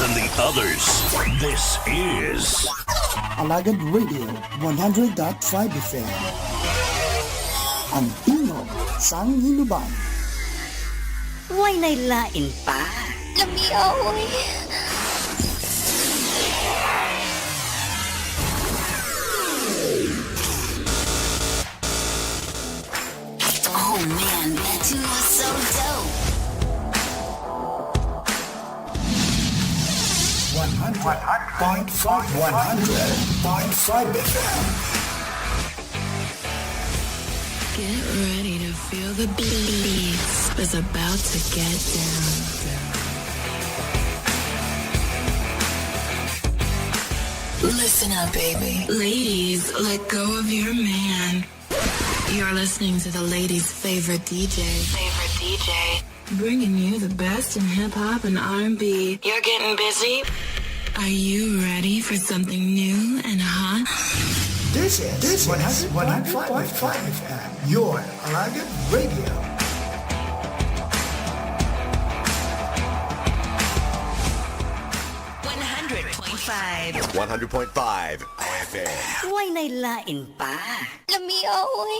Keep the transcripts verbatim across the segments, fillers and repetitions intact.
and the others. This is Alagad Radio one hundred dot five F M. Ang tingog sang Hinubaan. Way nay lain pa. Lamia, oy. Oh man, that tune was so dope. One hundred point five, one hundred point five F M. Get ready to feel the beats. It's about to get down. Listen up, baby. Ladies, let go of your man. You're listening to the ladies' favorite D J. Favorite D J. Bringing you the best in hip hop and R and B. You're getting busy? Are you ready for something new and hot? This is, this is one hundred point five F M, your Alagad Radio. One hundred point five. One hundred point five F M. Way nay lain pa. Lamia, oy.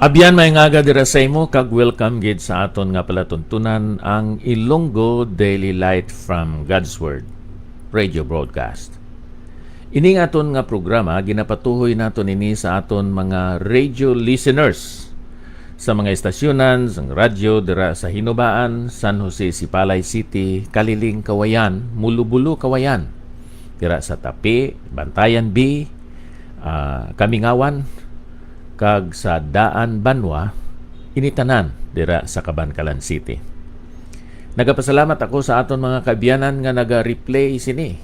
Abyan, may ngaga dira sa imo, kag welcome gid sa aton nga palatuntunan, ang Ilonggo Daily Light from God's Word radio broadcast. Ining aton nga programa, ginapatuhoy naton ini sa aton mga radio listeners sa mga estasyonan sang radyo dira sa Hinubaan, San Jose, Sipalay City, Kaliling, Cauayan, Mulobulo, Cauayan, dira sa Tapi, Bantayan B, ah, Kamingawan, kag sa Daan Banwa, ini tanan dira sa Kabankalan City. Nagapasalamat ako sa aton mga kaabyanan nga naga-replay sini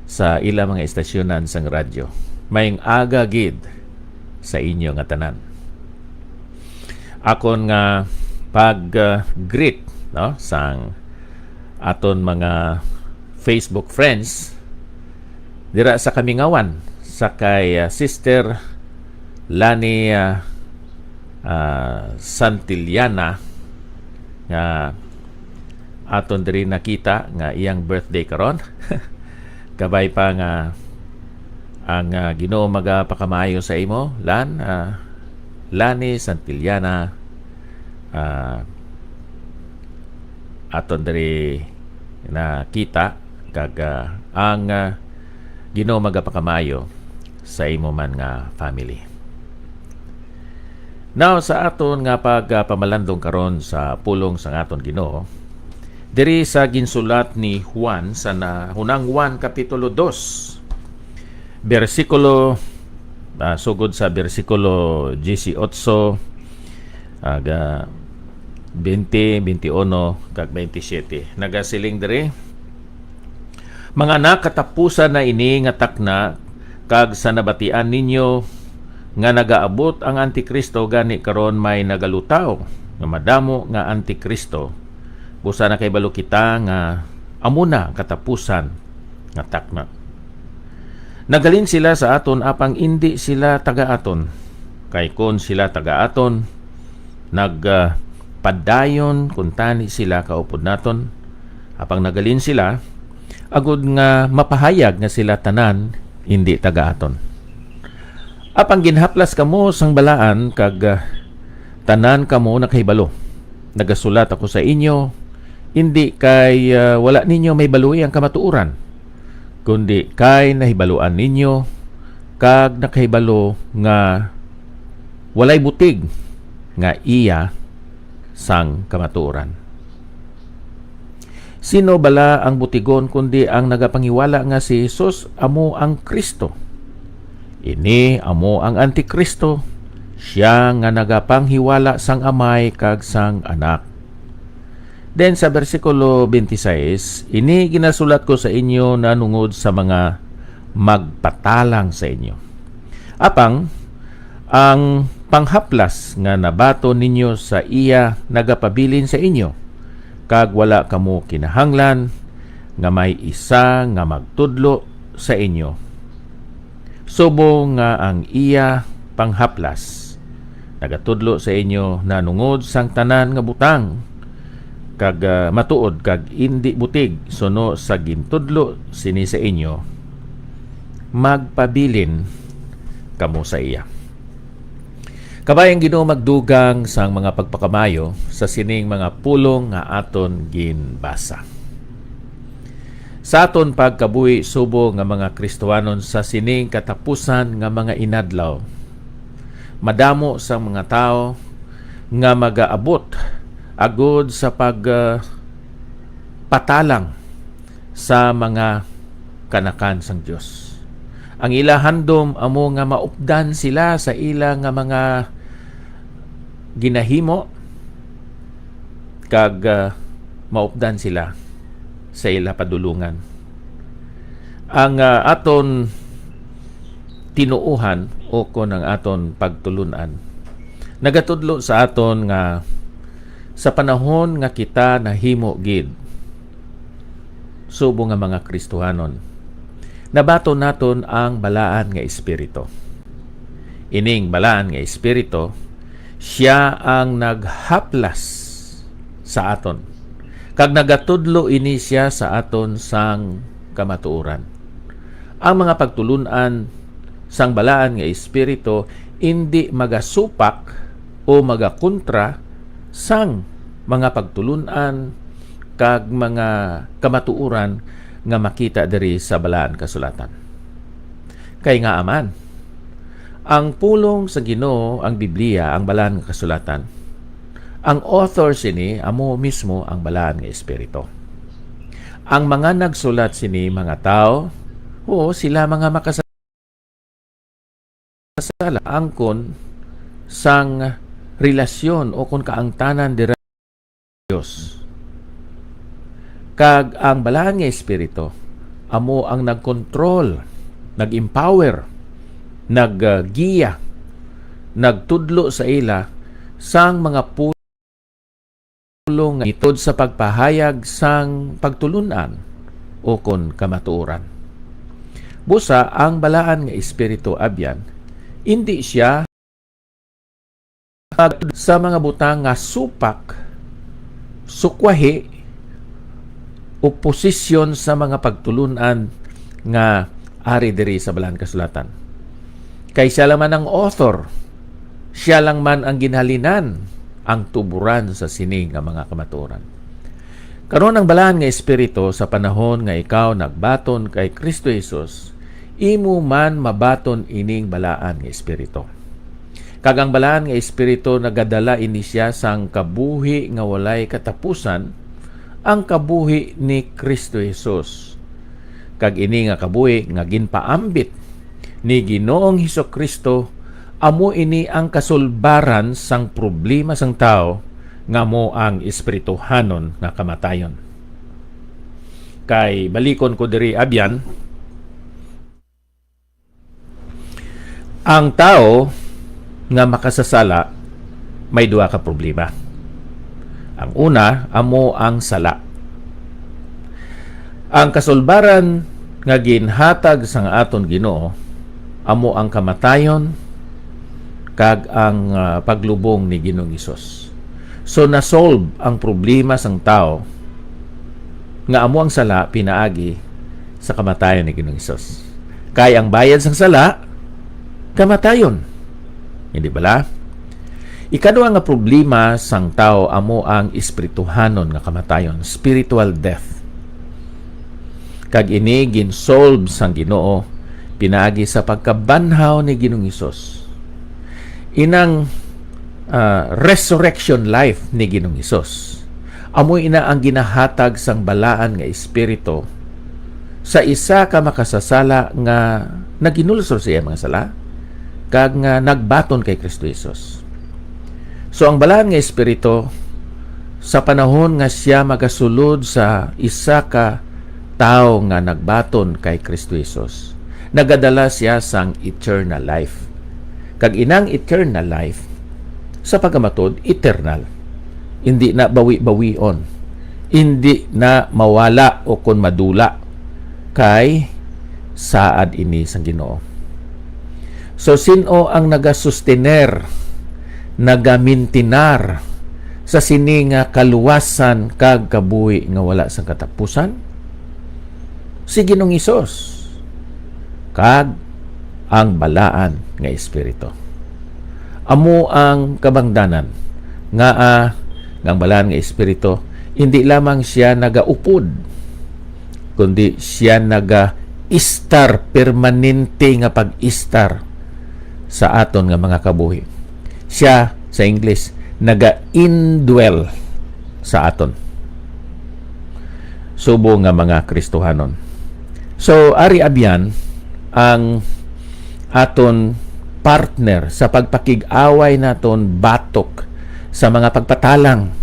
sa ila mga estasyonan sang radyo. Maayong aga gid sa inyo nga tanan. Akon nga pag, ah, greet, no, sang aton mga Facebook friends dira sa Kamingawan, sa kay, ah, Sister Lani, ah, ah, Santillana, nga aton diri nakita nga iyang birthday karon. Kabay pa nga ang, ah, Ginoo magapakamaayo sa imo, Lan, ah, Lani Santillana, ah, aton diri nakita, kag, ah, ang, ah, Ginoo magapakamaayo sa imo man nga family. Now, sa aton nga pagpamalandong karon sa pulong sang aton Ginoo, diri sa ginsulat ni Juan sa na-, Hunang Juan Kapitulo dos, bersikulo, ah, sugod sa bersikulo dieciocho, aga, twenty, twenty-uno, kag twenty-siyete. Nagasiling diri, "Mga anak, katapusan na ini nga takna, kag sa nabatian ninyo nga nagaabot ang Antikristo, gani karon may nagalutaw nga madamo nga antikristo, busa nakahibalo kita nga amo na ang katapusan nga takna. Naghalin sila sa aton, apang indi sila taga-aton, kay kon sila taga-aton, nag, ah, padayon kuntani sila kaupod naton, apang naghalin sila, agod nga mapahayag nga sila tanan indi taga-aton. Apang ginhaplas kamo sang balaan, kag, ah, tanan kamo nakahibalo. Nagasulat ako sa inyo, indi kay, ah, wala ninyo mahibaluy ang kamatuoran, kundi kay nahibaluan ninyo kag nakahibalo nga walay butig nga iya sang kamatuoran. Sino bala ang butigon, kundi ang nagapangiwala nga si Jesus amo ang Cristo? Ini amo ang Antikristo, Sia nga nagapanghiwala sang Amay kag sang Anak. Then sa bersikulo twenty-six, "Ini ginasulat ko sa inyo nanungod sa mga magpatalang sa inyo. Apang ang panghaplas nga nabaton ninyo sa iya nagapabilin sa inyo, kag wala kamo kinahanglan nga may isa nga magtudlo sa inyo, subong nga ang iya panghaplas nagatudlo sa inyo nanungod sang tanan nga butang, kag, ah, matuod kag indi butig suno sa gintudlo sini sa inyo, magpabilin kamo sa iya." Kabay ang Ginoo magdugang sang mga pagpakamayo sa sining mga pulong nga aton ginbasa. Sa aton pagkabuhi subong nga mga Kristiyanon sa sining katapusan nga mga inadlaw, madamo sang mga tawo nga magaabot agud sa pag, ah, patalang sa mga kanakan sang Dios. Ang ila handom amo nga maupdan sila sa ila nga mga ginahimo, kag, ah, maupdan sila sa ila padulongan. Ang, ah, aton tinuohan, o kon ang aton pagtulon-an, nagatudlo sa aton nga sa panahon nga kita nahimo gid subong nga mga Kristohanon, nabaton naton ang balaan nga Espiritu. Ining balaan nga Espiritu, sia ang naghaplas sa aton, kag nagatudlo ini sia sa aton sang kamatuoran. Ang mga pagtulon-an sang balaan nga Espiritu indi magasupak o magakontra sang mga pagtulon-an kag mga kamatuoran nga makita diri sa Balaan Kasulatan. Kay ngaa man, ang pulong sa Ginoo, ang Biblia, ang Balaan nga Kasulatan. Ang author sini amo mismo ang Balaan nga Espiritu. Ang mga nagsulat sini, mga tawo, oo, sila mga makasasala angkon sang relasyon o kon kaangtanan dira Dios. Kag ang Balaan nga Espiritu amo ang nagkontrol, nag-empower, naggiya, nagtudlo sa ila sang mga pulong nga itod sa pagpahayag sang pagtulon-an o kon kamatuoran. Busa, ang Balaan nga Espiritu, abyan, indi sia sa mga butang nga supak, sukwahi, oposisyon sa mga pagtulon-an nga ari diri sa Balaan Kasulatan. Kay sia lang man ang author, sia lang man ang ginhalinan, ang tuboran sa sini nga mga kamatuoran. Karon, ang Balaan nga Espiritu, sa panahon nga ikaw nagbaton kay Kristo Jesus, imo man mabaton ining Balaan nga Espiritu. Kag ang Balaan nga Espiritu nagadala ini sia sang kabuhi nga walay katapusan, ang kabuhi ni Kristo Jesus. Kag ini nga kabuhi nga ginpaambit ni Ginoong Jesu-Cristo, amo ini ang kasulbaran sang problema sang tawo nga amo ang espirituhanon nga kamatayon. Kay balikon ko diri, abyan, ang tawo nga makasasala may duha ka problema. Ang una amo ang sala. Ang kasulbaran nga ginhatag sang aton Ginoo amo ang kamatayon kag ang, ah, paglubong ni Ginoong Hesus. So, na-solve ang problema sang tawo nga amo ang sala pinaagi sa kamatayon ni Ginoong Hesus. Kay ang bayad sang sala, kamatayon. Hindi bala? Ikadua nga problema sang tawo amo ang espirituhanon nga kamatayon, spiritual death. Kag ini gin-solve sang Ginoo pinaagi sa pagkabanhaw ni Ginoong Hesus. Inang, ah, resurrection life ni Ginoong Hesus, amo ina ang ginahatag sang Balaan nga Espiritu sa isa ka makasasala nga naginulsol sa iya mga sala, kag nga nagbaton kay Kristo Jesus. So, ang Balaan nga Espiritu, sa panahon nga siya magasulod sa isa ka tawo nga nagbaton kay Kristo Jesus, nagadala siya sang eternal life. Kag inang eternal life, sa pagkamatud, eternal. Hindi na bawi-bawion. Hindi na mawala o kon madula, kay saad ini sang Ginoo. So, sin-o ang nagasustener, nagamintinar sa sini nga kaluwasan kag kabuhi nga wala sang katapusan? Si Ginoong Hesus kag ang Balaan nga Espiritu. Amo ang kabangdanan nga, ah, nga ang Balaan nga Espiritu, hindi lamang siya nagaupod, kundi siya naga-istar, permanente nga pag-istar sa aton nga mga kabuhi. Siya, sa English, naga-indwell sa aton, subong nga mga Kristohanon. So, ari abyan ang aton partner sa pagpakig-away naton batok sa mga pagpatalang,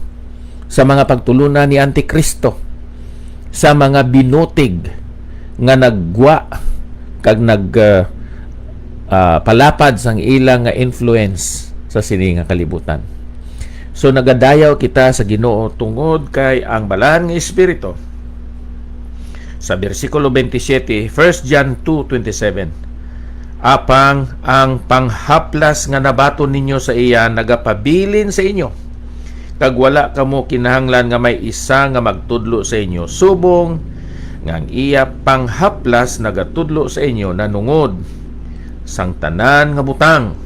sa mga pagtulon-an ni Antikristo, sa mga binutig nga naggwa kag nag, ah, ah, palapad sang ila nga influence sa sini nga kalibutan. So, nagadayaw kita sa Ginoo tungod kay ang Balaan nga Espiritu, sa bersikulo twenty-seven, First John two twenty-seven, "Apang ang panghaplas nga nabaton ninyo sa iya nagapabilin sa inyo, kag wala kamo kinahanglan nga may isa nga magtudlo sa inyo, subong nga ang iya panghaplas nagatudlo sa inyo nanungod sang tanan nga butang,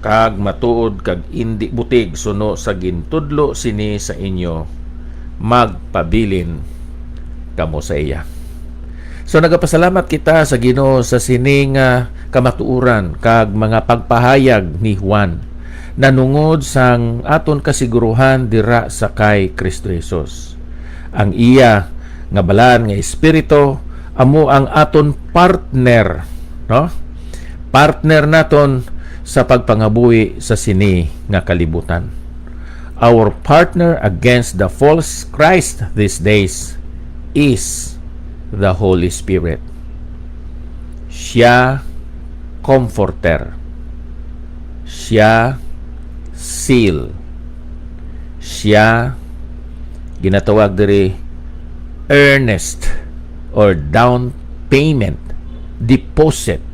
kag matuod kag indi butig suno sa gintudlo sini sa inyo, magpabilin kamo sa iya." So, nagapasalamat kita sa Ginoo sa sini nga kamatuoran kag mga pagpahayag ni Juan nanungod sang aton kasiguruhan dira sa kay Kristo Jesus. Ang iya nga Balaan nga Espiritu amo ang aton partner, no? Partner naton sa pagpangabuhi sa sini nga kalibutan. Our partner against the false Christ these days is the Holy Spirit. Siya comforter. Siya seal. Siya ginatawag diri earnest or down payment, deposit.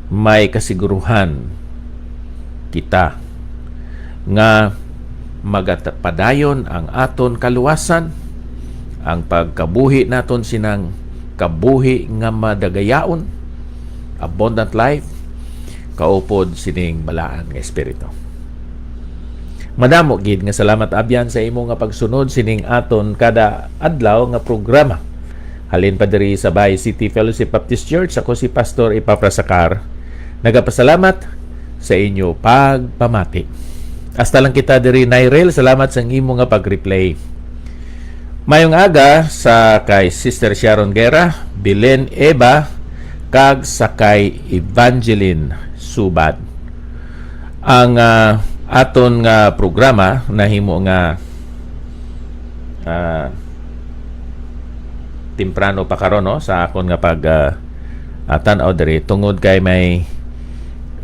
May kasiguruhan kita nga magapadayon ang aton kaluwasan, ang pagkabuhi naton sinang kabuhi nga madagayaon, abundant life, kaupod sining Balaan nga Espiritu. Madamo gid nga salamat, abyan, sa imo nga pagsunod sining aton kada adlaw nga programa. Halin pa diri sa Bay City Fellowship Baptist Church, ako si Pastor Epafras Acar. Nagapasalamat sa inyo pagpamati. Hasta lang kita diri, Nairel. Salamat sa imo nga pag-replay. Mayong aga sa kay Sister Sharon Guerra, Belen Eva, kag sa kay Evangeline Subad. Ang, ah, aton nga programa nahimo nga, ah, temprano pa karon, no, sa akon nga pag, ah, ah, tan-aw diri, tungod kay may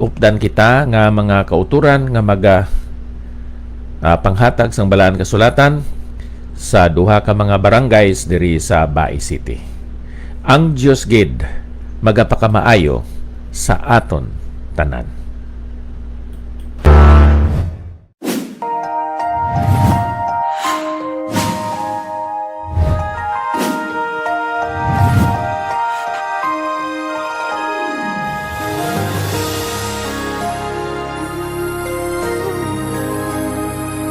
updan kita nga mga kautoran nga maga, ah, panghatag sang Balaan Kasulatan sa duha ka mga barangays diri sa Bai City. Ang Dios gid magapakamaayo sa aton tanan.